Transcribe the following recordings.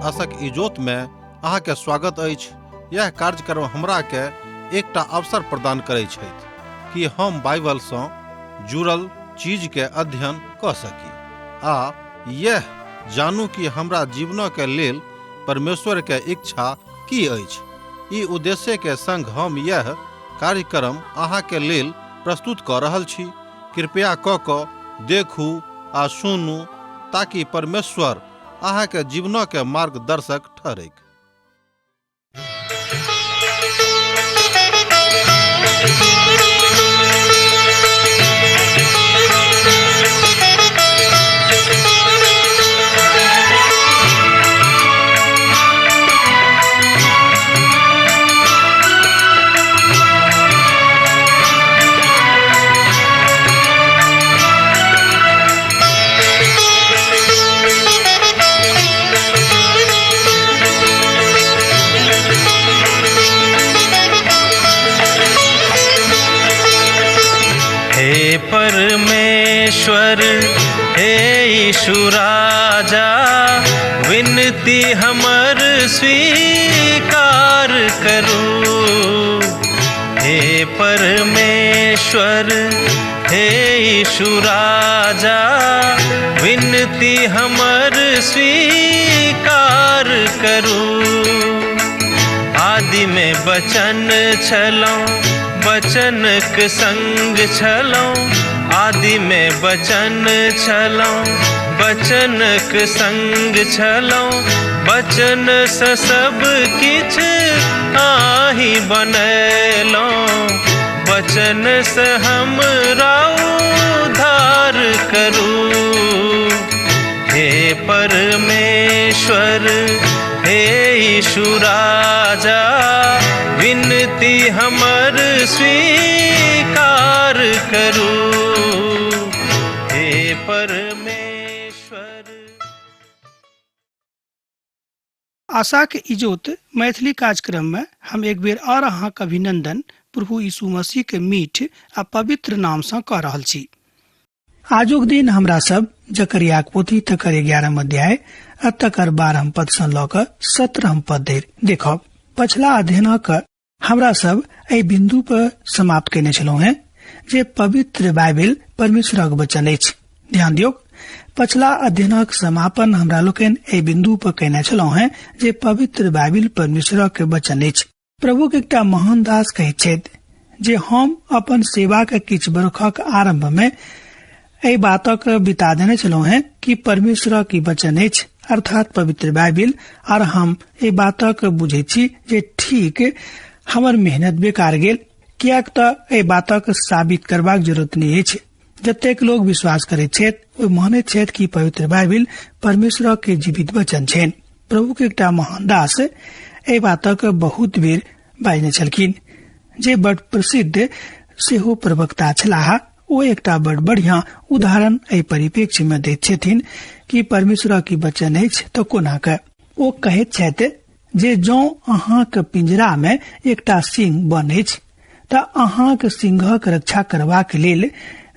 आशक इजोत में अहाँ के स्वागत अछि। यह कार्यक्रम हमरा के एकटा अवसर प्रदान करै छथि कि हम बाइबल सँ जुड़ल चीज के अध्ययन कऽ सकी आ यह जानू कि हमरा जीवन के लेल परमेश्वर के इच्छा की अछि। ई उद्देश्य के संग हम यह कार्यक्रम अहाँ के लेल प्रस्तुत कऽ रहल छी। कृपया कऽ कऽ देखू आ सुनू ताकि परमेश्वर अहाँ के जीवन के मार्गदर्शक ठहरैक। हे परमेश्वर, हे यीशु राजा, विनती हमर स्वीकार करू। हे परमेश्वर, हे यीशु राजा, विनती हमर स्वीकार करू। आदि में बचन छलौं, बचनक संग छलौं। आदि में बचन छलौं, बचनक संग छलौं। बचन से सब किछ आही बनेलौं, बचन से हमरा उद्धार करू। हे परमेश्वर, हे यीशु राजा, विनती हमर स्वीकार करू। हे परमेश्वर। आशाक इजोत मैथिली कार्यक्रम में हम एक बेर और अहाँक अभिनंदन प्रभु यीशु मसीह के मीठ आ पवित्र नाम सँ कऽ रहल छी। आजुक दिन हमरा सब जकरियाक पोथी तकर 11 अध्याय आ तकर 12 पद सँ लऽ कऽ 17 पद धरि देखब। पछिला अध्ययनक हमरा सब एहि बिन्दु पर समाप्त केने छलहुँ हेँ जे पवित्र बाइबिल परमेश्वरक वचन अछि। ध्यान दियौ, पछिला अध्ययनक समापन हमरा लोकनि एहि बिन्दु पर केने छलहुँ हेँ जे पवित्र बाइबिल परमेश्वरक वचन अछि। प्रभु के एकटा महान दास कहैत छथि जे हम अपन सेवा के किछु बरखक आरंभ में एहि बातक बिता देने छलहुँ हेँ कि परमेश्वरक ई वचन अछि, अर्थात पवित्र बाइबिल, और हम एहि बातक बुझैत छी जे ठीक हमर मेहनत बेकार गेल, किएक तऽ एहि बातक साबित करबाक जरूरत नहि अछि। जतेक लोग विश्वास करैत छथि ओ मानैत छथि कि पवित्र बाइबिल परमेश्वरक के जीवित वचन छनि। प्रभु के एकटा महान दास एहि बातक बहुत बेर बाजने छलखिन जे बड़ प्रसिद्ध सेहो प्रवक्ता छलाह। ओ एकटा बड़ बढ़िया उदाहरण एहि परिप्रेक्ष्य में दैत छथिन कि परमेश्वरक की वचन अछि तऽ कोना के। ओ कहैत छथि जे जौं अहाँक पिंजरा में एकटा सिंह बन अछि तऽ अहाँक सिंहक रक्षा करबाक लेल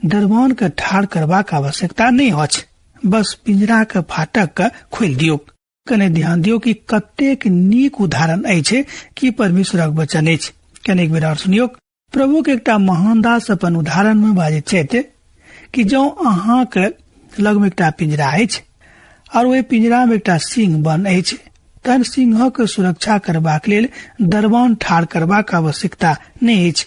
दरबान के ठाढ़ करबाक आवश्यकता नहि अछि, बस पिंजरा के फाटक के खोलि दियौ। कने ध्यान दियौ कि कतेक नीक उदाहरण अछि कि परमेश्वरक वचन अछि। कने एक बेर और सुनियौ। प्रभु के एकटा महान दास अपन उदाहरण में बाजैत छथि कि जौं अहाँक लग में एकटा पिंजरा अछि और ओहि पिंजरा में एकटा सिंह बन अछि, तहन सिंहक सुरक्षा करबाक लेल दरबान ठाढ़ करबाक आवश्यकता नहि अछि,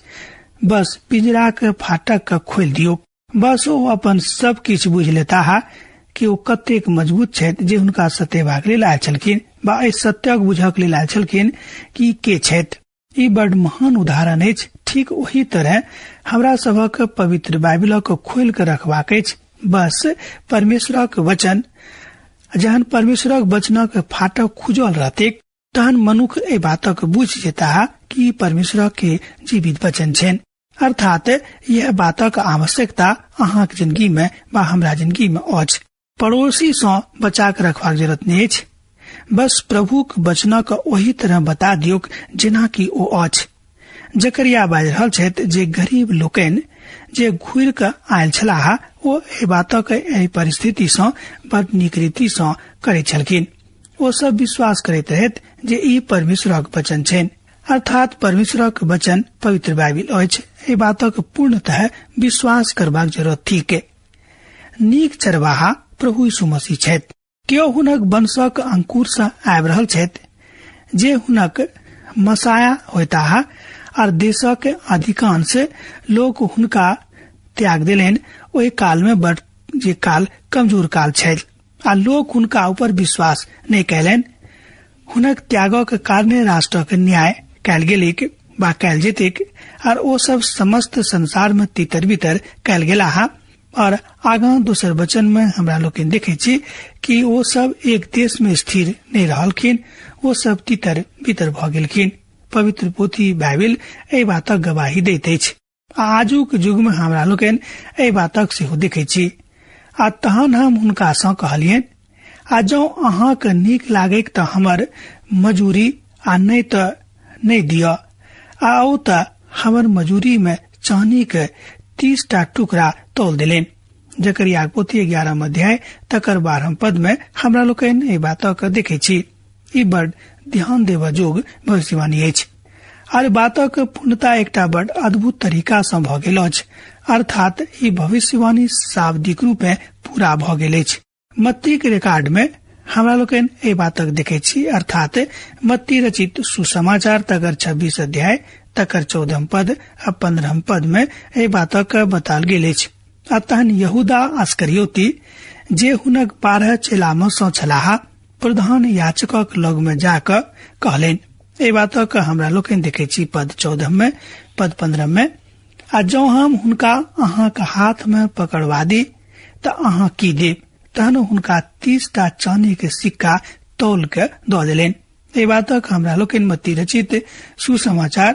बस पिंजराक फाटक के खोलि दियौ। बस ओ अपन सब किछु बुझि लेताह कि ओ कतेक मजबूत छथि जे हुनका सतेबाक लेल आयल छलखिन वा एहि सत्यक बुझक लेल आयल छलखिन कि के छथि। ई बड महान उदाहरण अछि। ठीक ओही तरह हमरा सभक पवित्र बाइबिलक खोलि कऽ रखबाक अछि, बस परमेश्वरक वचन। जहन परमेश्वरक वचनक फाटक खुजल रहतैक तहन मनुख एहि बातक बुझि जेताह कि परमेश्वरक के जीवित वचन छनि। अर्थात यह बातक आवश्यकता अहाँक जिंदगी में वा हमरा जिंदगी में अछि। पड़ोसी सँ बचा के रखबाक जरूरत नहि अछि, बस प्रभुक वचनक ओही तरह बता दियौक जेना कि ओ अछि। जकरिया बाजि रहल छथि जे गरीब लोकनि जे घुरि कऽ आयल छलाह ओ एहि बातक एहि परिस्थिति सँ बड़ नीक रीति सँ करैत छलखिन। ओ सब विश्वास करैत रहैत जे ई परमेश्वरक वचन छनि, अर्थात परमेश्वरक वचन पवित्र बाइबिल अछि। एहि बातक पूर्णतः विश्वास करबाक जरूरत थिक। नीक चरवाहा प्रभु यीशु मसीह छथि। केओ हुनक वंशक अंकुर सँ आबि रहल छथि जे हुनक मसाया होताह और देशक अधिकांश लोक हुनका त्याग देलनि। ओहि काल में बड़ जे काल कमजोर काल छल आ लोक हुनका ऊपर विश्वास नहि कयलनि। हुनक त्यागक कारणे राष्ट्रक न्याय कयल गेलैक वा कयल जेतैक और ओ सब समस्त संसार में तितर बितर कयल गेलाह। और आगाँ दोसर वचन में हमरा लोकनि देखे छी कि ओ सब एक देश में स्थिर नहि रहलखिन, ओ सब तितर बितर भऽ गेलखिन। पवित्र पोथी बाइबिल एहि बातक गवाही दैत अछि। आजुक युग में हमरा लोकनि एहि बातक सेहो देखे छी। आ तहन हम हुनका सँ कहलियनि, आ जँ अहाँक नीक लागैक तऽ हमर मजूरी आ नहि तऽ नहि दिअ। आ ओ तऽ हमर मजूरी में चानी के 30 टा टुकड़ा तौल देलनि। जकरिया पोथी 11 अध्याय तकर 12 पद में हमरा लोकनि एहि बातक देखे छी। ई बड़ ध्यान देबऽ जोग भविष्यवाणी अछि। आर बातक पूर्णता एकटा बड़ अद्भुत तरीका सँ भऽ गेल अछि, अर्थात ई भविष्यवाणी शाब्दिक रूपे पूरा भऽ गेल अछि। मत्ती के रिकॉर्ड में हमरा लोकनि एहि बातक देखे छी, अर्थात मत्ती रचित सुसमाचार तकर 26 अध्याय तकर 14 पद आ 15 पद में एहि बातक बताल गेल अछि। आ तहन यहूदा अस्करियोती जे हुनक 12 चेला मे सँ छलाह प्रधान याचकक लग में जाकऽ कहलनि। एहि बातक हमरा लोकनि देखे छी पद 14 में पद 15 में, आ जँ हम हुनका अहाँक हाथ में पकड़वा दी तऽ अहाँ की देब? तहन हुनका 30 टा चानी के सिक्का तौल के दऽ देलनि। एहि बातक हमरा लोकनि मत्ती रचित सुसमाचार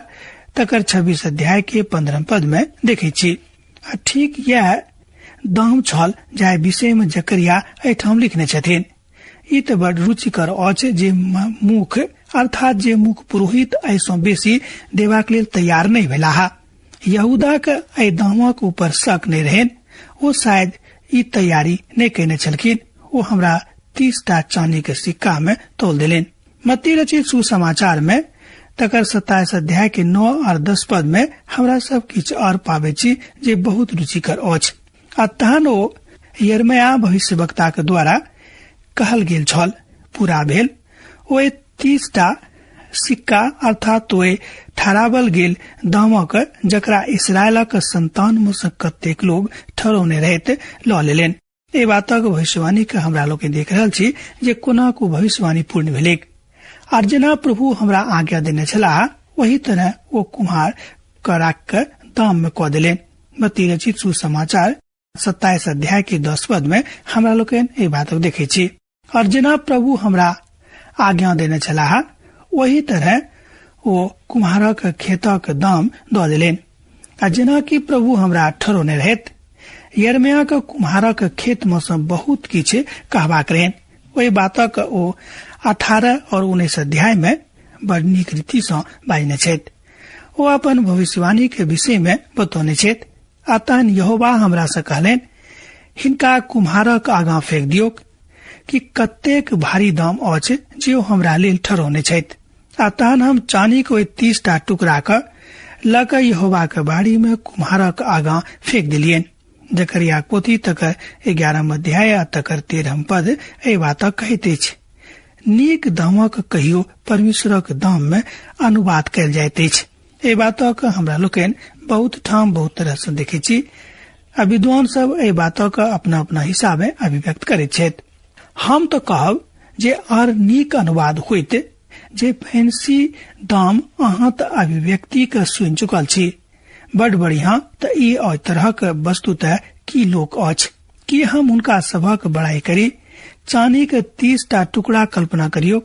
तकर 26 अध्याय के 15 पद में देखे छी। आ ठीक यैह दाम छल जाहि विषय में जकरिया एहिठाम लिखने छथिन। ई तऽ बड़ रुचिकर अछि जे मुख अर्थात जे मुख पुरोहित एहि सँ बेसी देबाक लेल तैयार नहि भेलाह। यहूदाक एहि दामक ऊपर शक नहि रहनि। ओ शायद ई तैयारी नहि कयने छलखिन। ओ हमरा 30 टा चानी के सिक्का में तौल देलनि। मत्ती रचित सुसमाचार में तकर 27 अध्याय के 9 और 10 पद में हमरा सब किछु और पाबै छी जे बहुत रुचिकर अछि। आ तहन ओ यिर्मयाह भविष्यवक्ता के द्वारा कहल गेल छल पूरा भेल। ओ 30 टा सिक्का अर्थात ओहि ठहरावल गेल दामक जकरा इसरायलक संतान मे सँ कतेक लोग ठहरौने रहैत लऽ लेलनि। एहि बातक भविष्यवाणी के हमरा लोकनि देख रहल छी जे कोना को भविष्यवाणी पूर्ण भेलैक। आर जेना प्रभु हमरा आज्ञा देने छलाह ओही तरह ओ कुम्हार के राख के दाम में कऽ देलनि। मत्ती रचित सुसमाचार 27 अध्याय के 10 पद में हमरा लोकनि एहि बातक देखे छी। और जेना प्रभु हमरा आज्ञा देने छलाह ओही तरह ओ कुम्हारक खेतक दाम दऽ देलनि। आ जेना कि प्रभु हमरा ठहरौने रहैत यिर्मयाह के कुम्हारक खेत मे सँ बहुत किछु कहबाक रहनि। ओहि बातक ओ 18 और 19 अध्याय में बड़ नीक रीति सँ बाजने छथि। ओ अपन भविष्यवाणी के विषय में बतौने छथि। आ तहन यहोवा हमरा सँ कहलनि, हिनका कुम्हारक आगाँ फेक दियौक कि कतेक भारी दाम अछि जे ओ हमरा लेल ठहरौने छथि। आ तहन हम चानी के ओहि 30 टा टुकड़ा के लऽ कऽ यहोवा के बाड़ी में कुम्हारक आगाँ फेक देलियनि। जकरिया पोथी तकर 11 अध्याय आ तकर 13 पद एहि बातक कहैत अछि। नीक दामक कहियो परमेश्वरक दाम में अनुवाद कयल जाइत अछि। एहि बातक हमरा लोकनि बहुत ठाम बहुत तरह सँ देखै छी आ विद्वान सब एहि बातक अपना अपना हिसाबे अभिव्यक्त करैत छथि। हम तऽ कहब जे आर नीक अनुवाद होइत जे फैंसी दाम अहाँ तऽ अभिव्यक्ति के सुनि चुकल छी। बड़ बढ़िया। तऽ ई एहि तरहक वस्तुतः की लोक अछि कि हम हुनका सभक बड़ाई करी? चानी के 30 टा टुकड़ा कल्पना करियौ।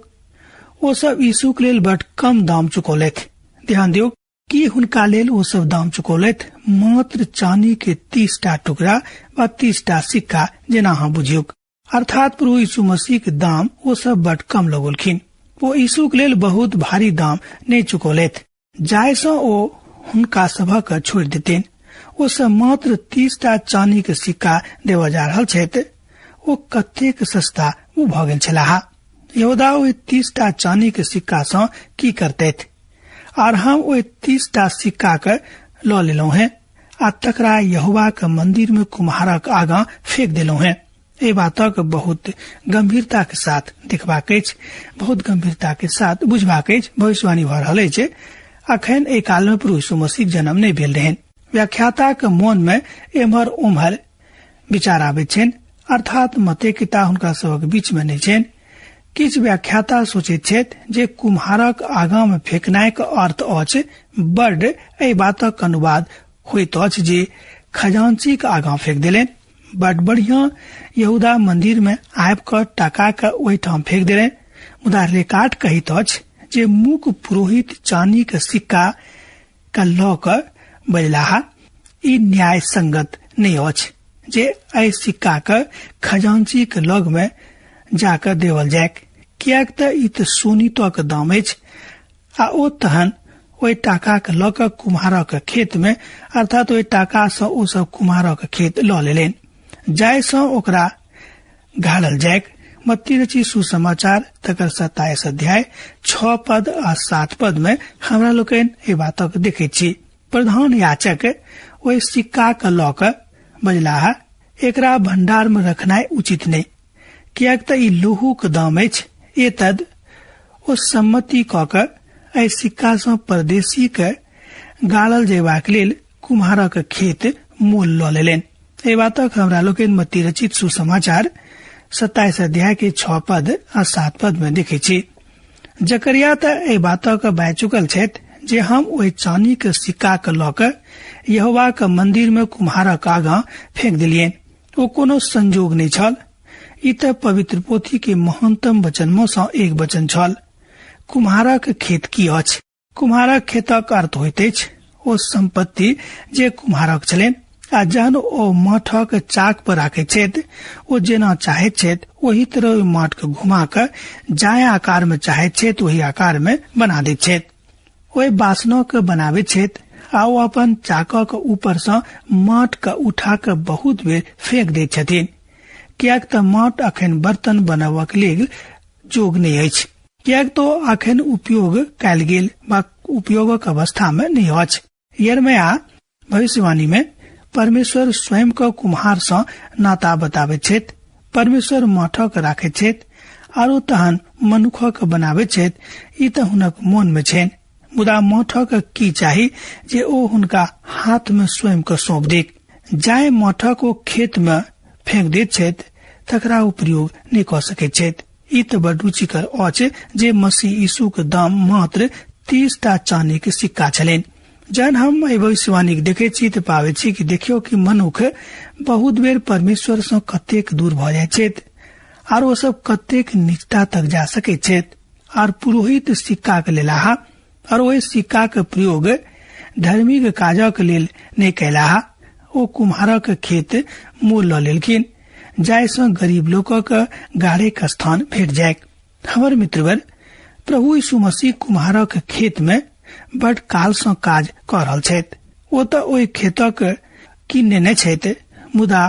ओ सब यीशुक लेल बड़ कम दाम चुकौलथि। ध्यान दियौ कि हुनका लेल ओ सब दाम चुकौलथि मात्र चानी के 30 टा टुकड़ा वा 30 टा सिक्का, जेना अहाँ बुझियौक। अर्थात प्रभु यीशु मसीह के दाम ओ सब बड़ कम लगौलखिन। ओ यीशुक लेल बहुत भारी दाम नहि चुकौलथि जाहि सँ ओ हुनका सभक छोड़ि देथिन। ओ सब मात्र 30 टा चानी के सिक्का देबऽ जा रहल छथि। ओ कतेक सस्ता ओ भऽ गेल छलाह। यहूदा ओहि 30टा चानी के सिक्का सँ की करतथि? आर हम ओहि 30टा सिक्का के लऽ लेलहुं हें आ तकरा यहोवा के मंदिर में कुम्हारक आगाँ फेंक देलहुं हें। एहि बातक बहुत गंभीरता के साथ देखबाक अछि, बहुत गंभीरता के साथ बुझबाक अछि। भविष्यवाणी भऽ रहल अछि, अखन एहि काल में प्रभु यीशु मसीह जन्म नहि भेल रहनि। व्याख्याताक मोन में एम्हर ओम्हर विचार आबैत छनि, अर्थात मतेकिता हुनका सभक बीच में नहि छनि। किछु व्याख्याता सोचैत छथि जे कुम्हारक आगाँ में फेकनाइ के अर्थ अछि बड, एहि बातक अनुवाद होइत अछि जे खजांचीक आगाँ फेक देलनि। बड बढ़िया, यहूदा मंदिर में आबि कऽ टाका के ओहिठाम फेक देलनि। मुदा रेकार्ड कहैत अछि जे मुख्य पुरोहित चानी के सिक्का के लऽ कऽ बजलाह, ई न्याय संगत नहि अछि जे एहि सिक्का के खजांची के लग में जाकऽ देवल जाय, किएक तऽ ई तऽ सोनितक दाम अछि। आ ओ तहन ओहि टाका के लऽ कऽ कुम्हारक खेत में, अर्थात ओहि टाका सँ ओ सब कुम्हारक खेत लऽ लेलनि, जाहि सँ ओकरा गाड़ल जाय। मत्ती रचित सुसमाचार तकर 27 अध्याय 6 पद आ 7 पद में हमरा लोकनि एहि बातक देखैत छी। प्रधान याचक ओहि सिक्का के लऽ कऽ बजलाह, एकरा भंडार में रखनाइ उचित नहि, किएक तऽ ई लोहुक दाम अछि। एतद ओ सम्मति कऽ कऽ एहि सिक्का सँ परदेशी के गाड़ल जयबाक लेल कुम्हारक खेत मोल लऽ लेलनि। एहि बातक हमरा लोकनि मत्ती रचित सुसमाचार 27 अध्याय के 6 पद आ 7 पद में देखै छी। जकरिया तऽ एहि बातक बाजि चुकल छथि जे हम ओहि चानी के सिक्का के लऽ कऽ यहोवा के मंदिर में कुम्हारक आगाँ फेंक देलियनि। ओ कोनो संजोग नहि छल, ई तऽ पवित्र पोथी के महानतम वचन में सँ एक वचन छल। कुम्हारक खेत की अछि? कुम्हारक खेतक अर्थ होइत अछि ओ संपत्ति जे कुम्हारक छलनि, आ जहन ओ माठक चाक पर राखैत छथि, ओ जेना चाहैत छथि ओही तरह ओहि माठ के घुमा कऽ जाय आकार में चाहैत छथि ओही आकार में बना दैत छथि। ओहि बासनक बनाबैत छथि आ ओ अपन चाकक ऊपर सँ माठ के उठा कऽ बहुत बेर फेंक दैत छथिन, किएक तऽ माठ अखन बर्तन बनबक लेल जोग नहि अछि, किएक तऽ अखन उपयोग कयल गेल वा उपयोगक अवस्था में नहि अछि। यिर्मयाह भविष्यवाणी में परमेश्वर स्वयं के कुम्हार सँ नाता बताबैत छथि। परमेश्वर माठक राखैत छथि आरो तहन मनुखक बनाबैत छथि, ई तऽ हुनक मोन में छनि। मुदा माठक की चाही जे ओ हुनका हाथ में स्वयं के सौंप देक। जाय माठक ओ खेत में फेंक दैत छथि तकरा ओ प्रयोग नहि कऽ सकैत छथि। ई तऽ बड़ रुचिकर अछि जे मसीह यीशु के दाम मात्र 30टा चानी के सिक्का छलनि। जहन हम एहि भविष्यवाणी के देखै छी तऽ पाबै छी कि देखियौ कि मनुख बहुत बेर परमेश्वर सँ कतेक दूर भऽ जाइत छथि आर ओ सब कतेक नीचता तक जा सकैत छथि। आर पुरोहित सिक्का के लेलाह और ओहि सिक्का के प्रयोग धार्मिक काजक लेल नहि कयलाह। ओ कुम्हारक खेत मोल लऽ लेलखिन, जाहि सँ गरीब लोकक गाड़ेक स्थान भेट जाय। हमर मित्रवर, प्रभु यीशु मसीह कुम्हारक खेत में बड काल सँ काज कऽ रहल छथि। ओ तऽ ओहि खेतक कीन नेने छथि, मुदा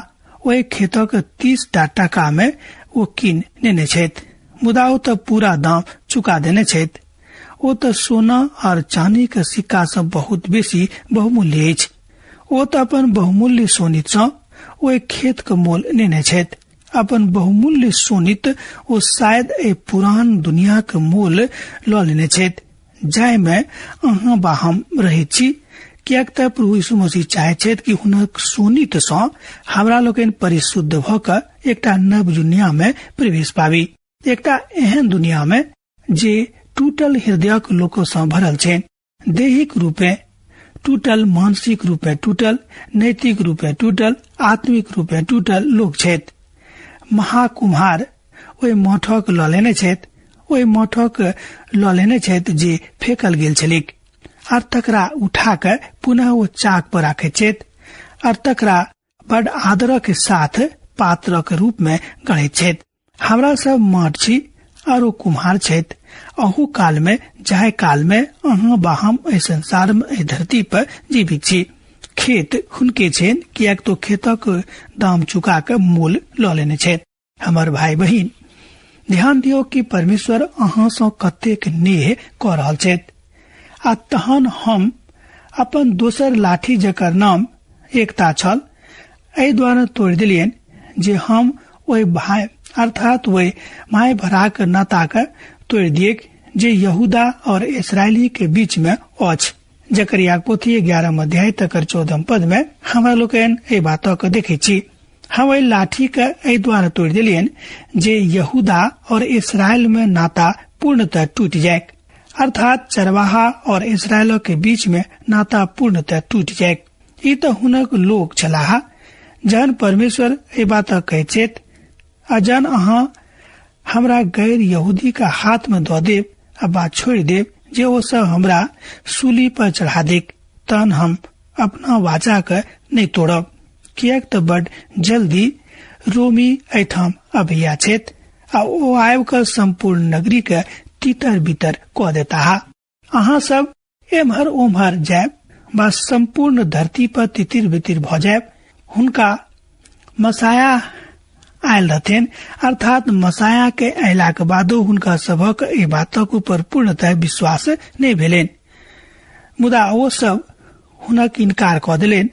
ओहि खेतक 30टा टाका में ओ कीन नेने छथि, मुदा ओ तऽ पूरा दाम चुका देने छथि। ओ तऽ सोना और चानी के सिक्का सँ बहुत बेसी बहुमूल्य अछि। ओ तऽ अपन बहुमूल्य सोनित सँ ओहि खेत के मोल नेने छथि। अपन बहुमूल्य सोनित ओ शायद एहि पुरान दुनिया के मोल लऽ लेने छथि, जाहि में अहाँ बा हम रहैत छी। किएक तऽ प्रभु यीशु मसीह चाहैत छथि कि हुनक सोनित सँ हमरा लोकनि परिशुद्ध भऽ कऽ एकटा नव दुनिया में प्रवेश पाबी, एकटा एहन दुनिया में जे टूटल हृदयक लोक सँ भरल छै, दैहिक रूपे टूटल, मानसिक रूपे टूटल, नैतिक रूपे टूटल, आत्मिक रूपे टूटल लोक छथि। महाकुम्हार ओहि मठक लऽ लेने छथि, ओहि मठक लऽ लेने छथि जे फेकल गेल छलैक, आर तकरा उठा कऽ पुनः ओ चाक पर राखैत छथि आर तकरा बड आदरक साथ पात्रक रूप में गढ़ैत छथि। हमरा सब माट छी आर ओ कुम्हार छथि। अहू काल में, जाहि काल में अहाँ बा हम एहि संसार में एहि धरती पर जीवित छी, खेत हुनके छनि, किएक तो खेतक दाम चुका के मोल लऽ लेने छथि। हमर भाई बहिन, ध्यान दियौ कि परमेश्वर अहाँ सँ कतेक नेह कऽ रहल छथि। आ तहन हम अपन दोसर लाठी जकर नाम एकता छल एहि द्वारा तोड़ि देलियनि जे हम ओहि भाय अर्थात ओहि माय भराक नाता के तोड़ि दियैक जे यहूदा और इसराइली के बीच में अछि। जकरिया पोथी 11 अध्याय तकर 14 पद में हमरा लोकनि एहि बातक देखै छी। हम एहि लाठी के एहि द्वारा तोड़ि देलियनि जे यहूदा और इसराइल में नाता पूर्णतः टूटि जाय, अर्थात चरवाहा और इसराइल के बीच में नाता पूर्णतः टूटि जाय। ई तऽ हुनक लोक छलाह। जहन परमेश्वर एहि बात कहैत छथि, आ जहन अहाँ हमरा गैर यहूदी के हाथ में दऽ देब आ बात छोड़ि देब जे ओ सब हमरा सूली पर चढ़ा देक, तहन हम अपना वाचा के नहि तोड़ब, किएक तऽ बड जल्दी रोमी एहिठाम अबैया छथि आ ओ आबि कऽ सम्पूर्ण नगरी के तितर बितर कऽ देताह। अहाँ सब एम्हर ओम्हर जायब वा सम्पूर्ण धरती पर तितिर बितिर भऽ जायब। हुनका मसाया आयल रहथिन, अर्थात मसाया के अयलाक बादो हुनका सभक एहि बातक ऊपर पूर्णतः विश्वास नहि भेलनि, मुदा ओ सब हुनक इनकार कऽ देलनि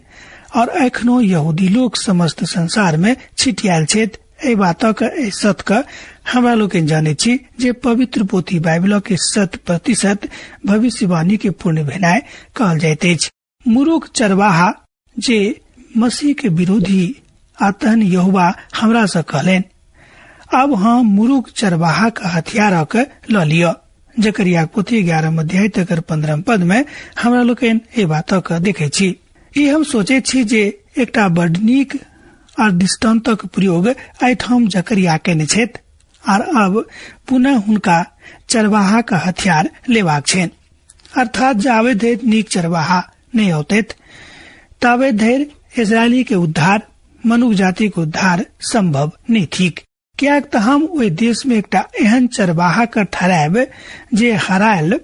और एखनो यहूदी लोक समस्त संसार में छिटियायल छथि। एहि बातक एहि सत्य के हमरा लोकनि जानैत छी जे पवित्र पोथी बाइबल के 100% भविष्यवाणी के पूर्ण भेनाइ कहल जाइत अछि। मुरुख चरवाहा जे मसीह के विरोधी आ तहन यहोवा हमरा से कहलनि, अब हम मुरुख चरवाहा के हथियारक लऽ लिअ। जकरिया पोथी 11 अध्याय तकर 15 पद में हमरा लोकनि एहि बातक देखै छी। ई हम सोचै छी जे एकटा बड नीक आर दृष्टान्तक प्रयोग एहिठाम जकरिया केने छथि आर अब पुनः हुनका चरवाहा के हथियार लेबाक छनि, अर्थात जाबे धरि नीक चरवाहा नहि औतैत ताबे धरि इजरायली के उद्धार, मनुख जाति के उद्धार संभव नहि थिक। किएक तऽ हम ओहि देश में एकटा एहन चरवाहा के ठहरायब जे हरायल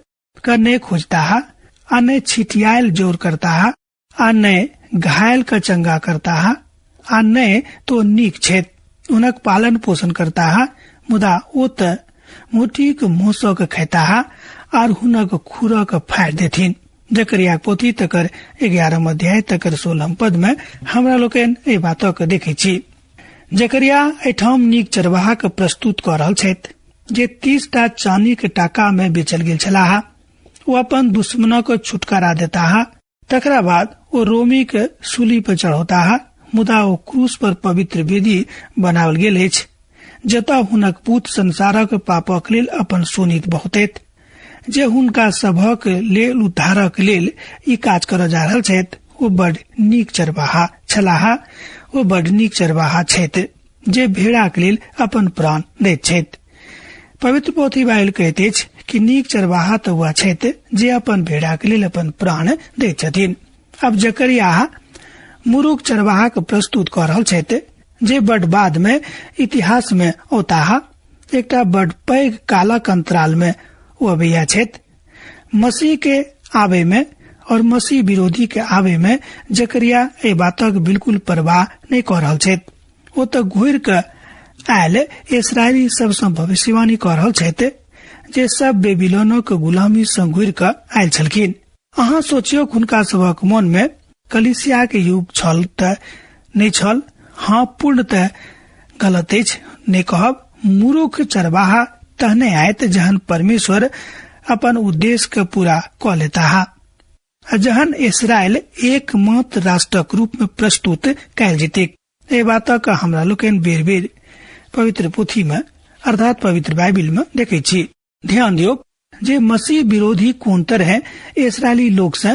के नहि खोजताह आ नहि छिटियायल जोर करताह आ नहि घायल के चंगा करताह आ नहि तो नीक छथि हुनक पालन पोषण करताह, मुदा ओ तऽ मोटीक मोसो के खेताह आर हुनक खुरक फाड़ि देथिन। जकरिया पोथी तकर 11 अध्याय तकर 16 पद में हमरा लोकनि एहि बातक देखै छी। जकरिया एहिठाम नीक चरवाहा के प्रस्तुत कऽ रहल छथि जे 30 टा चानी के टाका में बेचल गेल छलाह। ओ अपन दुश्मनक छुटकारा देताह, तकरा बाद ओ रोमी के सूली पर चढ़ौताह, मुदा ओ क्रूस पर पवित्र वेदी बनाओल गेल अछि जतऽ हुनक पूत संसारक पापक लेल अपन शोणित बहौतैत। जे हुनका सभक लेल उद्धारक लेल ई काज करऽ जा रहल छथि ओ बड नीक चरवाहा छलाह। ओ बड नीक चरवाहा छथि जे भेड़ाक लेल अपन प्राण दैत छथि। पवित्र पोथी बाइबल कहैत अछि कि नीक चरवाहा तऽ वएह छथि जे अपन भेड़ाक लेल अपन प्राण दैत छथिन। अब जकरिया मुरुख चरवाहा के प्रस्तुत कऽ रहल छथि जे बड बाद में इतिहास में औताह। एकटा बड पैघ कालक अंतराल में ओ अबैया छथि। मसीह के आबे में और मसीह विरोधी के आबे में जकरिया एहि बातक बिल्कुल परवाह नहि कऽ रहल छथि। ओ तऽ घुरि कऽ आयल इसरायली सबसँ भविष्यवाणी कऽ रहल छथि जे सब बेबीलोनक गुलामी सँ घुरि कऽ आयल छलखिन। अहाँ सोचियौ हुनका सभक मन में कलीसिया के युग छल तऽ नहि छल? हाँ, पूर्णतः गलत अछि नहि कहब। मुरुख चरवाहा तहने आयत जहन परमेश्वर अपन उद्देश्य के पूरा कऽ लेताह आ जहन इसराइल एकमात्र राष्ट्रक रूप में प्रस्तुत कयल जेतैक। एहि बातक हमरा लोकनि बेर बेर पवित्र पोथी में अर्थात पवित्र बाइबिल में देखै छी। ध्यान दियौ जे मसीह विरोधी कोन तरह इसराइली लोक से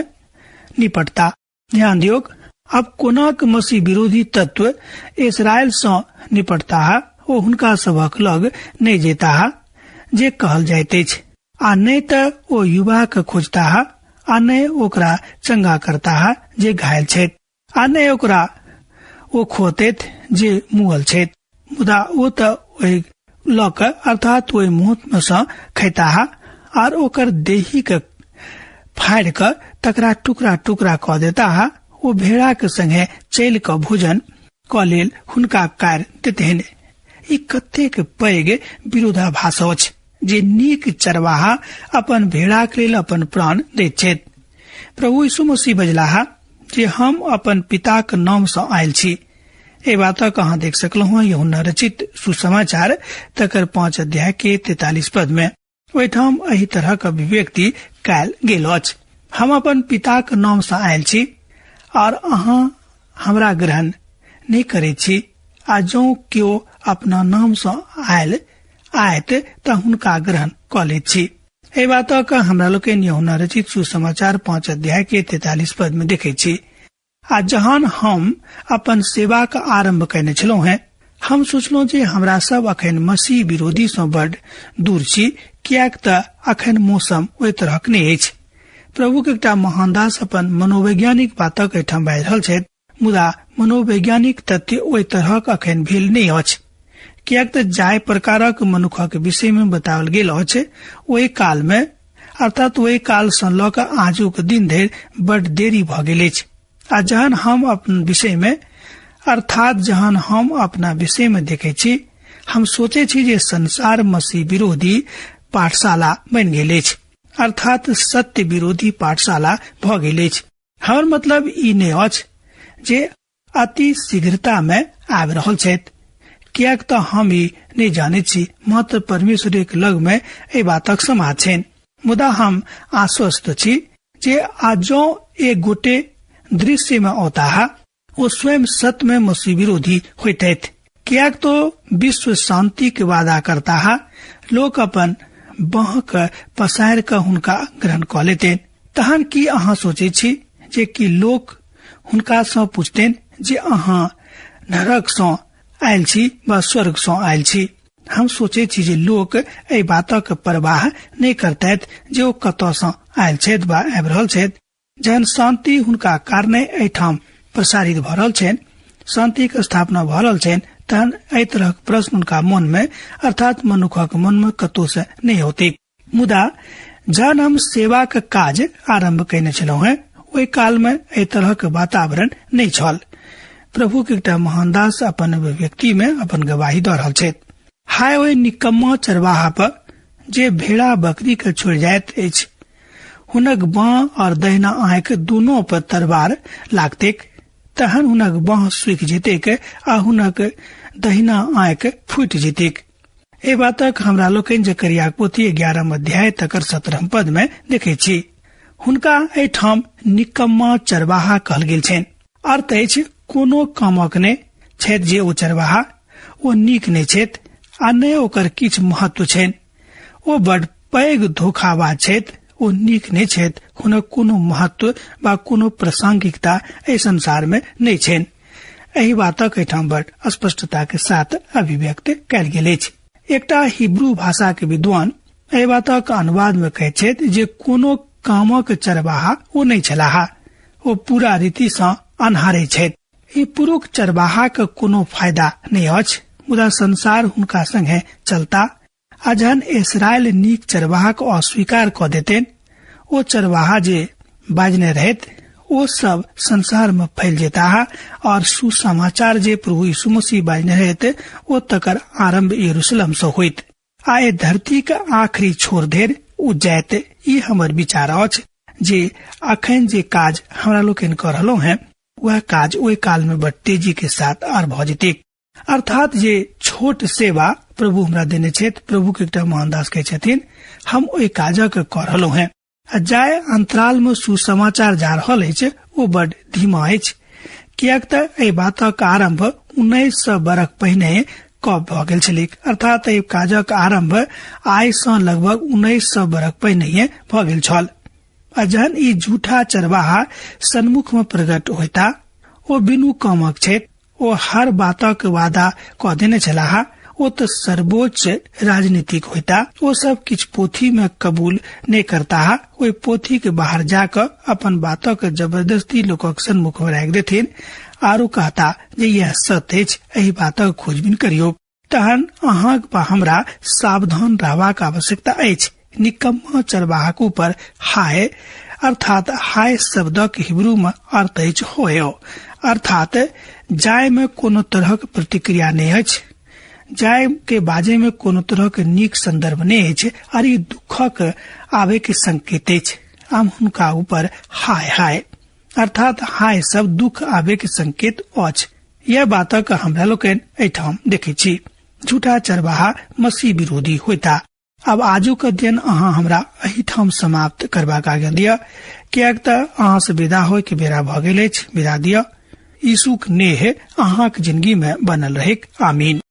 निपटता। ध्यान दियौ अब कोनाक मसीह विरोधी तत्व इसराइल सँ निपटताह, ओ हुनका सभक लग नहि जेताह जे कहल जाइत अछि, आ नहि तऽ ओ युवा के खोजताह आ नहि ओकरा चंगा करताह जे घायल छथि, आ नहि ओकरा ओ खोतैत जे मुअल छथि, मुदा ओ तऽ ओहि लऽ कऽ अर्थात ओहि मुहूर्त मे सँ खैताह आर ओकर देही के फाड़ि कऽ तकरा टुकड़ा टुकड़ा कऽ देताह। ओ भेड़ा के संगे चलि कऽ भोजन कऽ लेल हुनका कार देतहिन। ई कतेक पैघ विरोधाभास अछि जे नीक चरवाहा अपन भेड़ाक लेल अपन प्राण दैत छथि। प्रभु यीशु मसीह बजलाह जे हम अपन पिताक नाम सँ आयल छी। एहि बातक अहाँ देख सकलहुँ यूहन्ना रचित सुसमाचार तकर 5 अध्याय के 43 पद में। ओहिठाम एहि तरहक अभिव्यक्ति कयल गेल अछि, हम अपन पिताक नाम सँ आयल छी और अहाँ हमरा ग्रहण नहि करैत छी, आ जौं केओ अपना नाम सँ आयल आयत तऽ हुनका ग्रहण कऽ लैत छी। एहि बातक हमरा लोकनि यूहन्ना रचित सुसमाचार 5 अध्याय के 43 पद में देखैत छी। आ जहन हम अपन सेवाक आरंभ कयने छलहुँ हेँ, हम सोचलहुँ जे हमरा सब अखन मसीह विरोधी सँ बड दूर छी, किएक तऽ अखन मौसम ओहि तरहक नहि अछि। प्रभुक एकटा महान दास अपन मनोवैज्ञानिक बातक एहिठाम बाजि रहल छथि, मुदा मनोवैज्ञानिक तथ्य ओहि तरहक अखन भेल नहि अछि, किएक तऽ जाहि प्रकारक मनुखक विषय मे बताओल गेल अछि ओहि काल मे, अर्थात ओहि काल सँ लऽ कऽ आजुक दिन धरि बड देरी भऽ गेल अछि। आ जहन हम अपन विषय मे, अर्थात जहन हम अपना विषय मे देखै छी, हम सोचै छी जे संसार मसीह विरोधी पाठशाला बनि गेल अछि, अर्थात सत्य विरोधी पाठशाला भऽ गेल अछि। हमर मतलब ई नहि अछि जे अति शीघ्रता मे आबि रहल छथि, किएक तऽ हम ई नहि जानैत छी, मात्र परमेश्वरेक लग मे एहि बातक समाज छनि। मुदा हम आश्वस्त छी जे आ जँ एक गोटे दृश्य मे औताह, ओ स्वयं सत्य मे मसीह विरोधी होइतथि, किएक तो विश्व शांति के वादा करताह, लोक अपन बाँह के पसारि कऽ हुनका ग्रहण कऽ लेतनि। तहन की अहाँ सोचै छी जे की लोक हुनका सँ पूछतनि जे अहाँ नरक सँ आयल छी वा स्वर्ग सँ आयल छी? हम सोचै छी जे लोक एहि बातक परवाह नहि करतथि जे ओ कतऽ सँ आयल छथि वा आबि रहल छथि। जहन शांति हुनका कारणे एहिठाम प्रसारित भऽ रहल छनि, शांतिक स्थापना भऽ रहल छनि, तहन एहि तरहक प्रश्न हुनका मन मे, अर्थात मनुखक मन मे कतौ से नहि होते। मुदा जहन हम सेवाक काज आरंभ कयने छलहुँ हेँ, ओहि काल मे एहि तरहक वातावरण नहि छल। प्रभुक एकटा महान दास अपन अभिव्यक्ति मे अपन गवाही दऽ रहल छथि, हाय ओहि निकम्मा चरवाहा पर जे भेड़ा बकरी के छोड़ि जाइत अछि, हुनक बाँह और दहिना आँखि दुनू पर तरवार लागतेक, तहन हुनक बाँह सूखि जेतेक आ हुनक दहिना आँखि फूटि जेतेक। एहि बातक हमरा लोकनि जकरियाक पोथी 11 अध्याय तकर 17 पद मे देखैत छी। हुनका एहिठाम निकम्मा चरवाहा कहल गेल छनि। अर्थ अछि कोनो कामक नहि छथि जे ओ चरवाहा, ओ नीक नहि छथि आ नहि ओकर किछु महत्व छनि। ओ बड पैघ धोखाबाज छथि, ओ नीक नहि छथि, हुनक कोनो महत्व वा कोनो प्रासंगिकता एहि संसार मे नहि छनि। एहि बातक एहिठाम बड स्पष्टता के साथ अभिव्यक्त कयल गेल अछि। एकटा हिब्रू भाषा के विद्वान एहि बातक अनुवाद मे कहैत छथि जे कोनो कामक चरवाहा ओ नहि छलाह, ओ पूरा रीति सँ अन्हारे छथि। ई पुरुख चरवाहाक कोनो फायदा नहि अछि, मुदा संसार हुनका संगे चलता। आ जहन इसराइल नीक चरवाहाक अस्वीकार कऽ देतनि, ओ चरवाहा जे बाजने रहैत ओ सब संसार में फैल जेताह और सुसमाचार जे प्रभु यीशु मसीह बाजने रहैत ओ तकर आरंभ यरूशलेम से होइत आ ए धरती के आखिरी छोर धरि ओ जायत। ई हमर विचार अछि जे अखन जे काज हमरा लोकनि कऽ रहलहुँ हेँ वएह काज ओहि काल में बड़ तेजी के साथ आर भऽ जेतै। अर्थात जे छोट सेवा प्रभु हमरा देने छथि, प्रभु के एकटा मोहनदास कहै छथिन, हम ओहि काजक कऽ रहलहुँ हेँ। आ जाय अंतराल में सुसमाचार जा रहल अछि ओ बड धीमा अछि, किएक तऽ एहि बातक आरंभ 1900 बरख पहिने कब भऽ गेल छलैक। अर्थात एहि काजक आरंभ आइ सँ लगभग 1900 बरख पहिनहिए भऽ गेल छल। आ जहन ई झूठा चरवाहा सन्मुख में प्रकट होता, ओ बिनु कामक छथि, ओ हर बातक वादा कऽ देने छलाह, ओ तऽ सर्वोच्च राजनीतिक होता, ओ सब किछु पोथी में कबूल नहि करताह, ओहि पोथी के बाहर जाकऽ अपन बातक जबरदस्ती लोकक सन्मुख में राखि देथिन आरो कहता जे यह सत्य अछि, एहि बातक खोजबीन करियौ। तहन अहाँक वा हमरा सावधान रहबाक आवश्यकता अछि। निकम्मा चरवाहक ऊपर हाय, अर्थात हाय शब्दक हिब्रू में अर्थ अछि होय, अर्थात जाय में कोनो तरहक प्रतिक्रिया नहि अछि। जाय के बाजे में कोनो तरह के नीक संदर्भ नहि अछि आर ई दुखक आबे के संकेत अछि। आम हुनका ऊपर हाय हाय, अर्थात हाय सब दुख आबे के संकेत अछि। यह बातक हमरा लोकनि एहिठाम देखै छी। झूठा चरवाहा मसीह विरोधी होता। आब आजुक अध्ययन अहाँ हमरा एहिठाम समाप्त करबाक आज्ञा दिअ, किएक तऽ अहाँ से विदा होय के बेरा भऽ गेल अछि। विदा दिअ। यीशुक नेह अहाँक जिंदगी में बनल रहेक। आमीन।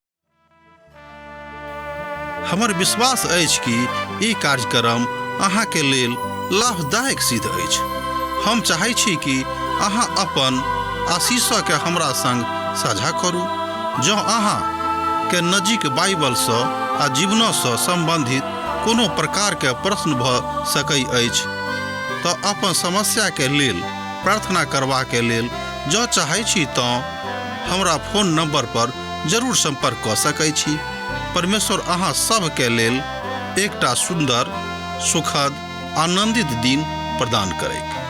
हमर विश्वास अछि कि ई कार्यक्रम अहाँके लेल लाभदायक सिद्ध अछि। हम चाहै छी कि अहाँ अपन आशीषके हमरा संग साझा करू। जँ अहाँ के नजीक बाइबलसँ आ जीवनसँ सम्बन्धित कोनो प्रकारके प्रश्न भऽ सकै अछि तऽ अपन समस्याके लेल प्रार्थना करबाके लेल जँ चाहै छी तँ हमरा फोन नंबर पर जरूर संपर्क कऽ सकै छी। परमेश्वर अहाँ सभके लेल एकटा सुन्दर, सुखद, आनंदित दिन प्रदान करैक।